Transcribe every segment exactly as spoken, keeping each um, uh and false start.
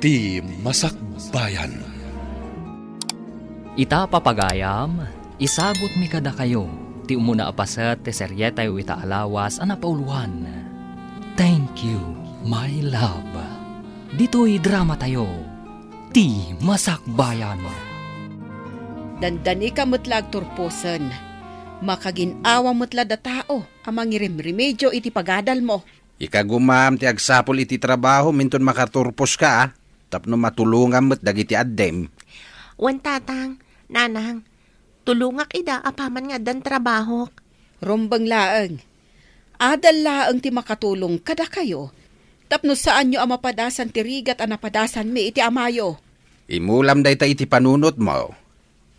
Ti Masakbayan. Ita, papagayam, isagutmi kadakayo ti umuna a paset ti serietayo ita a lawas a napauluan, Thank You, My Love. Ditoy dramatayo, Ti Masakbayan. Dandanika met la agturposen. Makagin-awa met la da tao a mangirimremedyo iti pagadalmo. Ikagumam ti agsapul iti trabahom inton makaturposka, a, tapno matulongam met dagiti addim. Wen, Tatang, Nanang, tulongak ida apaman nga addan trabahok. Rumbeng laeng. Adal laeng ti makatulong kadakayo tapno saanyo a mapadasan ti rigat a napadasanmi iti amayo. Imulam dayta iti panunotmo.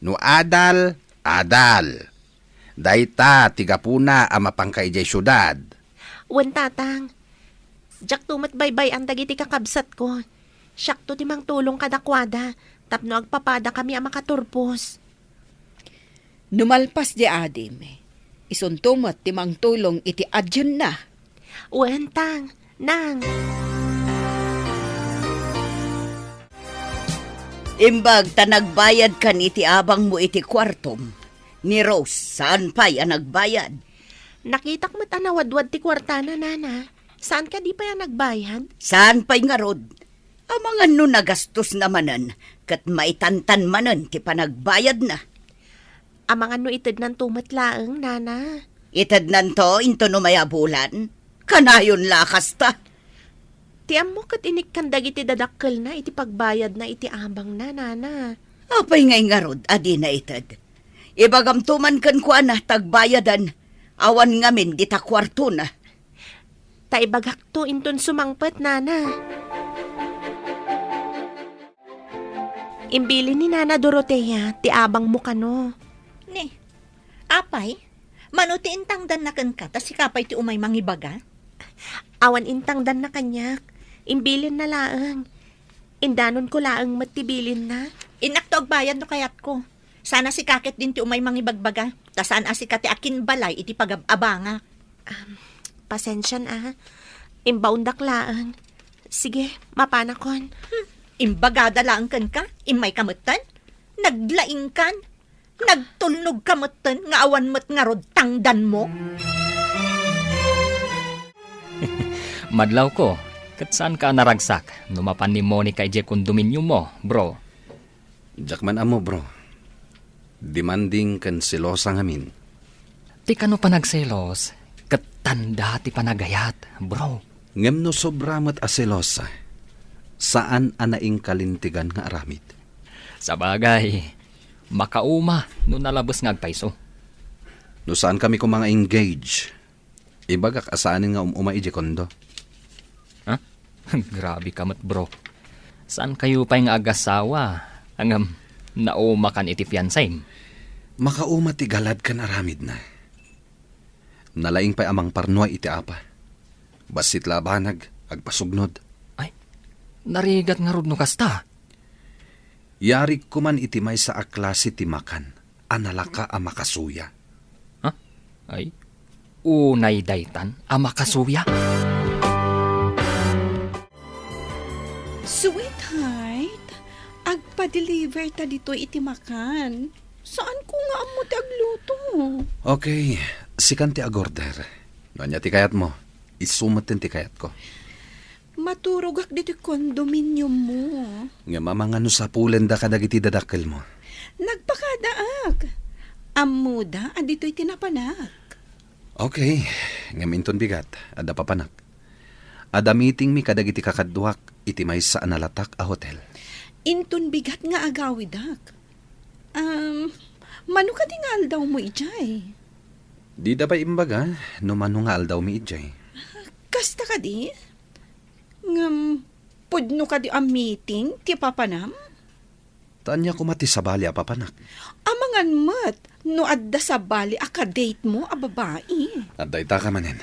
No adal, adal. Dayta ti gapuna a mapanka idiay siudad. Wen, Tatang. Diakto met baybay-an dagiti kakabsatko. Siakto ti mangtulong kadakuada tapno agpapadakami a makaturpos. No malpas di adim, isunto met ti mangtulong iti adienna. Wen, Tang, Nang. Imbag ta nagbayadkan iti abangmo iti kuartom. Ni Rose, saan pay a nagbayad? Nakitak met a nawadwad ti kuartana, Nana. Saan kadi pay a nagbayad? Saan pay ngarud? Amangan no nagastosna manen, ket maitantan manen ti panagbayadna. Amangan no itednanto met laeng, Nana. Itednanto inton umay a bulan? Kanayon la a kasta. Ti ammo ket inikkan dagiti dadakkelna iti pagbayadna iti abangna, Nana. Apay ngay ngarud a dina ited? Ibagamto man kenkuana ta agbayadan, awan ngamin dita kuartona. Ta ibagakto inton sumangpet, Nana. Imbilin ni Nana Dorotea ti abangmo kano. Ni, apay, mano ti intangdanna kenka ta sika pay ti umay mangibaga? Awan intangdanna kaniak. Imbilinna laeng. Indanonko laeng met ti bilinna. Innakto agbayad no kayatko. Saan a sika ket din ti umay mangibagbaga, ta saan a sika ti akinbalay iti pagab-abangak. Um, pasensian a. Imbaondak laeng. Sige, mapanakon. Hmm, imbagada laeng kenka, immayka metten? Naglaingkan? Nagtulnogka metten nga awan met ngarud tangdanmo? Madlawko, ket saanka a naragsak no mapan ni Monica idiay kondominiummo, bro? Diak man ammo, bro. Demanding ken selosa ngamin. Ti kano panagselos, ket tanda ti panagayat, bro. Ngem no sobra met a selosa, saan a naingkalintegan nga aramid. Sabagay, makauma no nalabes nga agpayso. No saan kami koma nga engage, ibagak a saanen nga um-uma idiay kondo. Ha? Grabe ka met, bro. Saan kayo pay nga agasawa, ngem naumakan iti fiansayem? Makauma ti galad ken aramidna. Nalaing pay a mangparnua iti apa. Bassit la a banag, agpasugnod. Ay, narigat ngarud no kasta. Yarik koman iti maysa a klase ti makan a nalaka a makasuya. Ha? Ay, unay daytan a makasuya? Sweetheart, agpa-deliver ta ditoy iti makan. Saanko nga ammo ti agluto. Okay, sikan ti agorder. No ania ti kayatmo, isu metten ti kayatko. Maturogak ditoy kondominiummo. Ngem amangan no sapulenda kadagiti dadakkelmo. Nagpakadaak. Ammoda a ditoy ti napanak. Okay, ngem inton bigat, adda papanak. Adda meetingmi kadagiti kakaduak iti maysa a nalatak a hotel. Inton bigat nga agawidak. Um, mano kadi nga aldawmo idiay? Dida pay imbaga no mano nga aldawmi idiay. Kasta kadi? Ngem, pudno kadi a meeting ti papanam? Ta ania koma ti sabali a papanak? Amangan met no adda sabali a kadatemo a babai. Adda ita ka manen.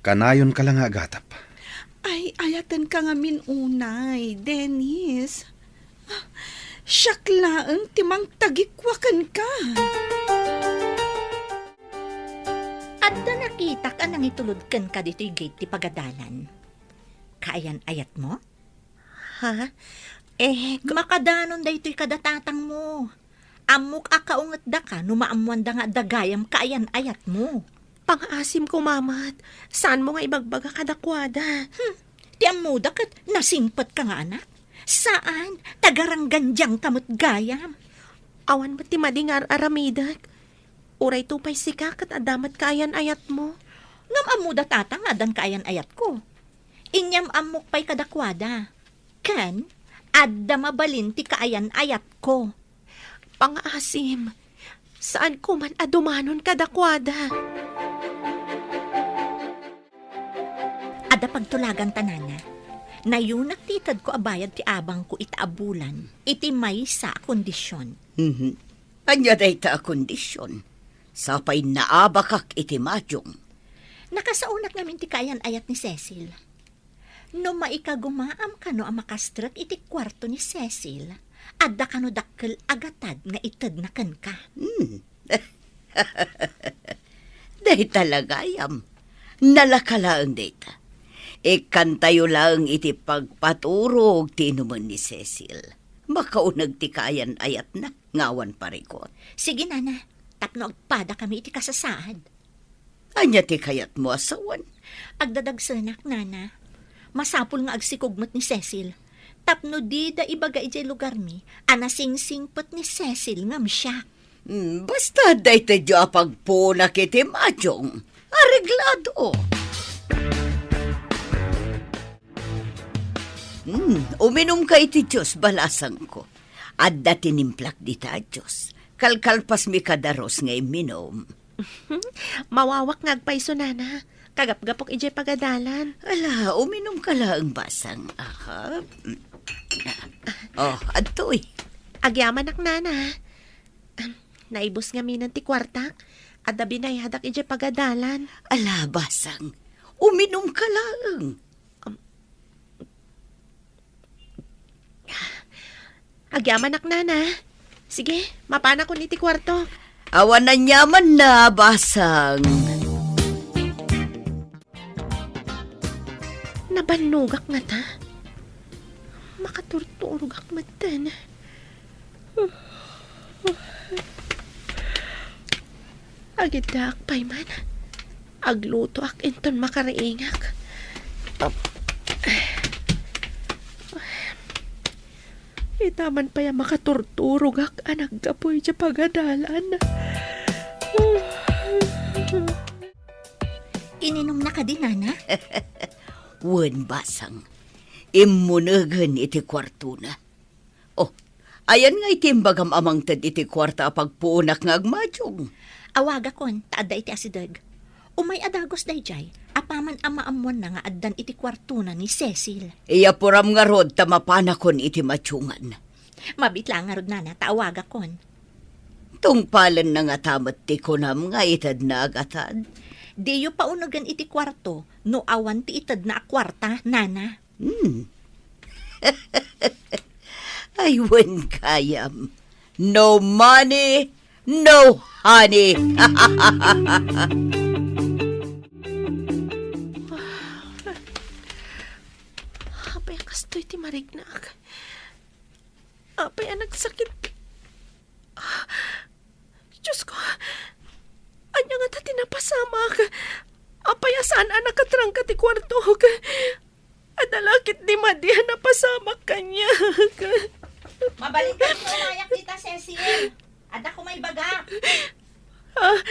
Kanayonka la nga agatep. Ay, ayatenka ngamin unay, Dennis. Siak laeng ti mangtagikua kenka. Adda nakitak a nangitulod kenka ditoy gate ti pagadalan. Kaayan-ayatmo? Ha? Eh, ka- Makadanon daytoy kada tatangmo. Ammok a kaungetdaka no maammoanda nga adda gayam kaayan-ayatmo. Pangaasim koma met. Saanmo nga ibagbaga kadakuada? Hmm. Ti ammoda ket nasingpetka nga anak. Saan, tagaranggandiangka met gayam. Awan met ti madi nga ar-aramidek. Uray to pay sika ket adda met kaayan-ayatmo. Ngem ammoda tatang nga addan kaayan-ayatko. Inyam-ammok pay kadakuada. Ken, adda mabalin ti kaayan-ayatko. Pangaasim, saanko man a dumanon kadakuada. Adda pagtulaganta, nana. Nayunak ti itedko a bayad ti abangko ita a bulan iti maysa a kondision. Mhm. Ania dayta a kondision? Sapay naabakak iti majong. Nakasaonak ngamin ti kaayan-ayat ni Cecil. No maikagumaam kano a makastrek iti kuarto ni Cecil, adda kano dakkel a gatad nga itedna kenka. Hmm. Dayta la gayam. Nalaka laeng dayta. Ikkantayo laeng iti pagpaturog ti inumen ni Cecil. Makauneg ti kaayan-ayatna nga awan parikut. Sige, nana, tapno agpadakami iti kasasaad. Ania ti kayatmo a sawen? Agdadagsenak, nana. Masapul nga agsikog met ni Cecil. Tapno dida ibaga idiay lugarmi a nasingsingpet ni Cecil ngem siak. Hmm, basta daytoy a pagpuonak iti majong. Areglado. Hmm, uminumka iti juice, balasangko. Adda tinimplak dita a juice. Kalkalpasmi kadaros nga imminum. Mawawak nga agpayso, nana. Kagapgapok idiay pagadalan. Ala, uminumka laeng, basang. Aha. Oh, adtoy. Agyamanak, nana. Naibus ngaminen ti kuartak. Adda binayadak idiay pagadalan. Ala, basang. Uminumka laeng. Agyamanak, nana. Sige, mapanakon iti kuarto. Awan aniamanna, basang. Nabannogak ngata. Makaturturogak metten. Agiddaak pay man. Aglutoak inton makariingak. Ita man pay a makaturturogak a naggapu iti pagadalan. Ininumna kadi, nana? Wen, basang. Immunegen iti kuartona. Oh, ayan nga iti imbagam a mangted iti kuarta a pagpuonak nga agmajong? Awagakon, ta adda iti asideg. Umay a dagus daydiay, apaman a maammoanna nga addan iti kuartona ni Cecil. Iyapuram ngarud ta mapanakon iti majongan. Mabit la ngarud, nana, ta awagakon. Tungpalenna ngata met ti kunam nga itedna a gatad? Diyo paunegen iti kuarto no awan ti itedna a kuarta, nana. Hmm. Ay, wen gayam. No money, no honey. Apay a kastoy ti mariknak? Apay a nagsakit? Diyos ko, ania ngata ti napasamak? Apay a saan a nakatrangka ti kuartok? Adda la ketdi madi a napasamak kaniak. Mabalin ka umayak dita, Cecil. Adda ko maibagak. Ah,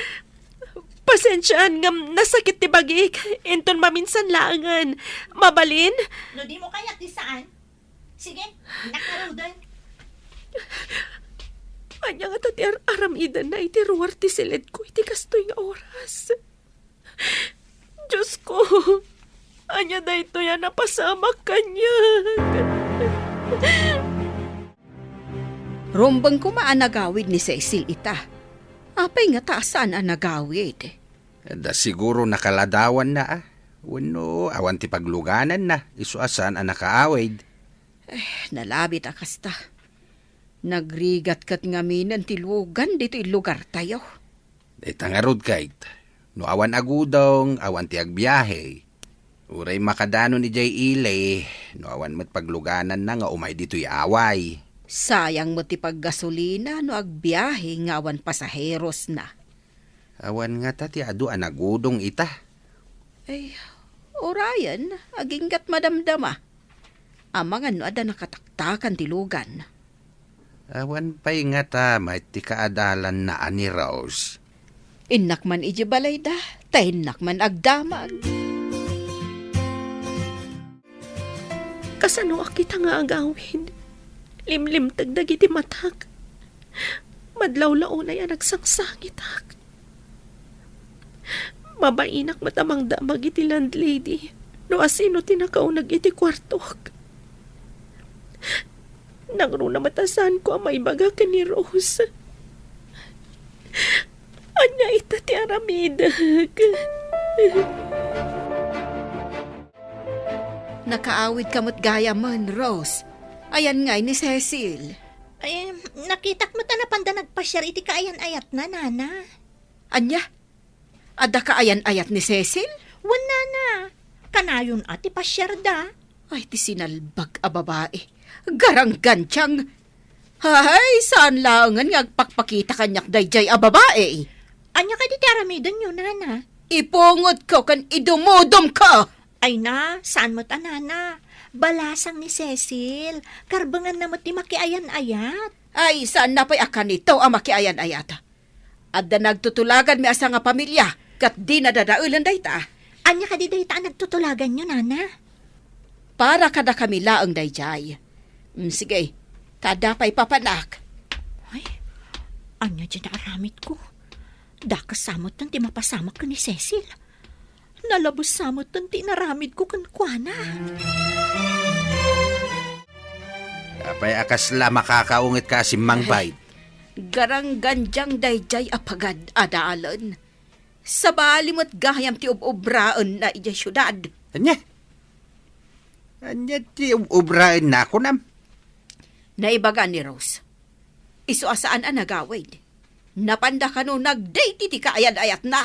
pasensiaan ngem nasakit ti bagik. Inton maminsan laengen. Mabalin? No dimo kayat, di saan? Sige, innak ngaruden. Ania ngata ti ar-aramidenna iti ruar ti siledko iti kastoy nga oras? Diyos ko, ania daytoy a napasamak kaniak? Rumbeng koma a nagawid ni Cecil ita. Apay ngata a saan a nagawid? Da siguro nakaladawanna, a. Wenno awan ti paglugananna, isu a saan a nakaawid. Eh, nalabit a kasta. Nagrigat ket ngaminen ti lugan ditoy lugartayo. Dayta ngarud, Kate. No awan agudong, awan ti agbiahe. Uray makadanon idiay ili, no awan met paglugananna nga umay ditoy away. Sayang met ti paggasolina no agbiahe nga awan pasaherosna. Awan ngata ti adu a nagudong ita. Ay, urayen, aginggat madamdama. Amangan no adda nakataktakan ti lugan. Awan pay ngata met ti kaadalanna a ni Rose. Innak man idiay balayda, ta innak man agdamag. Kasanoak ita nga agawid? Limlimteg dagiti matak. Madlawla unay a nagsangsangitak. Mabainak met a mangdamag iti landlady no asino ti nakauneg iti kuartok. Nangruna met a saanko a maibaga ken ni Rose. Ania ita ti aramidek? Nakaawidka met gayamen, Rose. Ayan ngay ni Cecil? Ay, nakitak met a napanda nagpasiar iti kaayan-ayatna, Nana. Ania? Adda kaayan-ayat ni Cecil? Wen, Nana. Kanayon a ti pasiarda. Ay, ti sinalbag a babai. Garanggantiang. Hay, saan laengen nga agpakpakita kaniak daydiay a babai? Ania kadi ti aramidenyo, Nana? Ipungotko ken idumudumko! Ay na, saan met a, Nana. Balasang ni Cecil. Karbenganna met ti makiayan-ayat. Ay, saanna pay a kanito a makiayan-ayat. Adda nagtutulaganmi a sangapamilia, ket dina dadaelen dayta. Ania kadi dayta a nagtutulaganyo, Nana? Para kadakami laeng daydiay. Mm, sige, ta adda pay papanak. Ay, ania diay aramidko? Dakes sa metten ti mapasamak ken ni Cecil. Nalabes sa metten ti inaramidko kenkuana. Apay a kasla makakaungetka a simmangbayd? Ay, garanggantiang daydiay a pagad-adalan. Sabali met gayam ti ub-ubraenna idiay siudad. Ania? Ania ti ub-ubraenna, kunam? Naibaga ni Rose. Isu a saan a nagawid. Napanda kano nagdate iti kaayan-ayatna.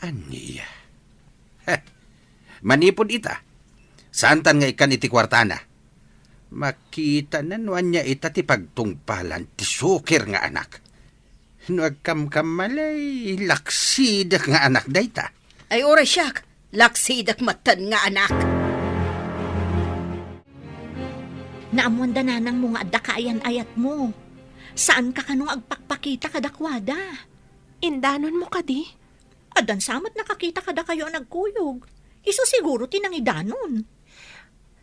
Ania? Heh. Manipud ita, saantan nga ikkan iti kuartana. Makitana no ania ita ti pagtungpalan ti sukir nga anak. No agkamkamali, laksidek nga anak dayta. Ay, uray siak, laksidek metten nga anak. Naammoanda nanangmo nga adda kaayan-ayatmo. Saanka kano nga agpakpakita kadakuada. Indanonmo kadi? Addan sa met nakakita kadakayo a nagkuyog. Isu siguro ti nangidanon.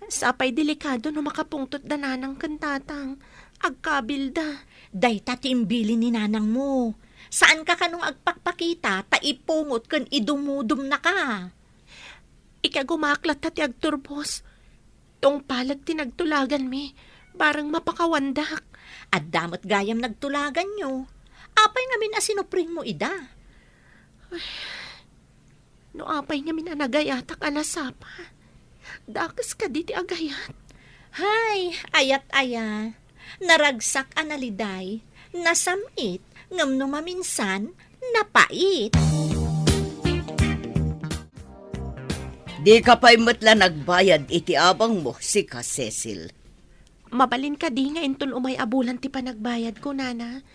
Sapay delikado no makapungtot da nanang ken tatang. Agkabilda. Dayta ti imbilin ni nanangmo. Saanka kano nga agpakpakita ta ipungot ken idumudumnaka. Ikagumaak latta ti agturbos. Tungpaleg ti nagtulaganmi, bareng mapakawandak. Adda met gayam nagtulaganyo. Apay ngamin a sinupringmo ida? Ay, no apay ngamin a nagayatak a nasapa, dakes kadi ti agayat? Hay, ayat aya. Naragsak a naliday, nasam-it, ngem no maminsan, napait. Dika pay met la nagbayad iti abangmo, sika, Cecil. Mabalin kadi nga inton umay a bulan ti panagbayadko, Nana?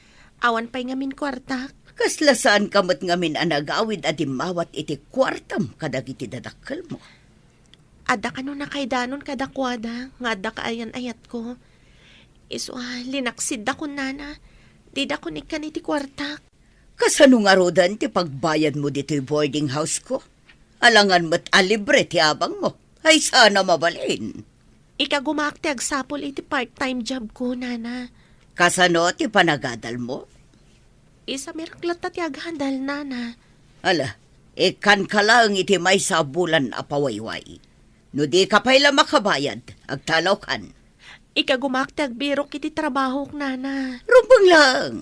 Awan pay ngamin kuartak. Kasla saanka met ngamin a nagawid a dimmawat iti kuartam kadagiti dadakkelmo? Adda kano nakaidanon kadakuada nga adda kaayan-ayatko. Isu a, linaksiddakon, Nana. Didakon ikkan iti kuartak. Kasano ngaruden ti pagbayadmo ditoy boarding house-ko? Alangan met a libre ti abangmo. Ay, saan a mabalin. Ikagumaak ti agsapul iti part-time job-ko, Nana. Kasano ti panagadalmo? Isamirak latta ti agadal, Nana. Ala, ikkanka laeng iti maysa a bulan a pawayway. No dika pay la makabayad, agtalawkan. Ikagumaak ti agbirok iti trabahok, Nana. Rumbeng laeng.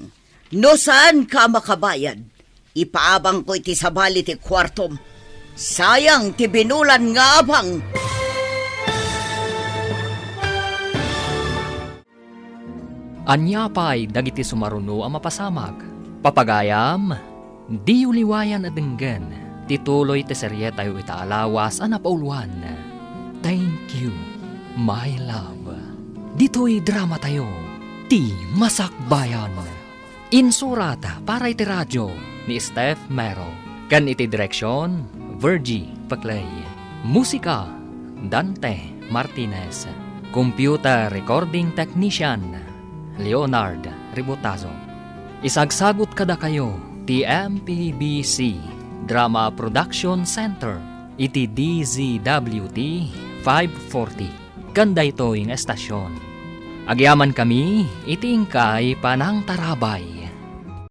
No saanka a makabayad, ipaabangko iti sabali ti kuartom. Sayang ti binulan nga abang. Ania pay dagiti sumaruno a mapasamak? Papagayam, diyo liwayan a denggen. ti tuloy ti serietayo ita a lawas a napauluan, Thank You, My Love. Ditoy dramatayo, ti Masakbayan. Insurat para iti radio ni Steph Mero, ken iti direksion, Virgie Paclay. Musika, Dante Martinez. Computer recording technician, Leonard Ributazo. Isagsagut kadakayo ti M P B C Drama Production Center iti D Z W T five forty. Ken daytoy nga estasion, agyamankami iti inkay panangtarabay.